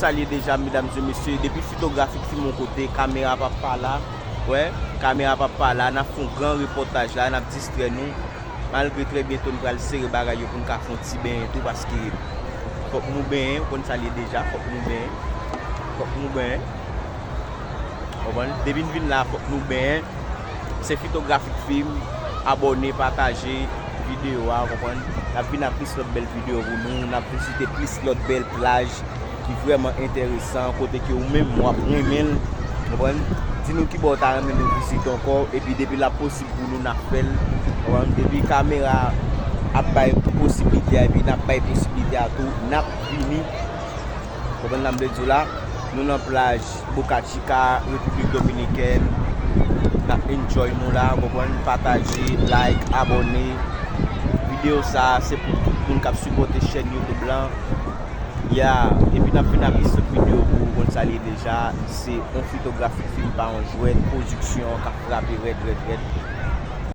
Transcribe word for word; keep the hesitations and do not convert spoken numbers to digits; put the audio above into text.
Salye deja, medam e mesye, depi Fitografik Fim yon kote, kamera p ap pa la. Wè, kamera p ap pa la, n ap fè yon gran repòtaj la, n ap distrè nou. Malgre trè byento n pral sere bagay yo pou n ka fè yon ti benyen tou, paske fòk nou benyen, ou konn sa l ye deja, fòk nou benyen. Fòk nou benyen. Konprann? Depi n vin la, fòk nou benyen. Se Fitografik Fim, abòne, pataje videyo a, konprann? N ap vin ak plis lòt bèl videyo pou nou, n ap vizite plis lòt bèl plaj ki vrèman enteresan, kote ke ou menm w ap renmen l, konprann? Di nou ki bò w ta renmen nou vizite ankò, epi depi l ap posib pou nou, n ap fè l, konprann? Depi kamera ap bay posiblite a, epi n ap bay posiblite a tou, n ap vini. Konprann sa m vle di w la? Nou nan plaj Boca Chica, Repiblik Dominikèn. N ap enjoy nou la, konprann? Pataje, like, abòne. Videyo sa a, se pou tout moun k ap sipòte chèn YouTube lan. Ya, epi n ap vin ak plis lòt videyo pou ou konn sa l ye deja. Se yon Fitografik Fim pa yon jwèt, pwodiksyon k ap frape rèd, rèd, rèd.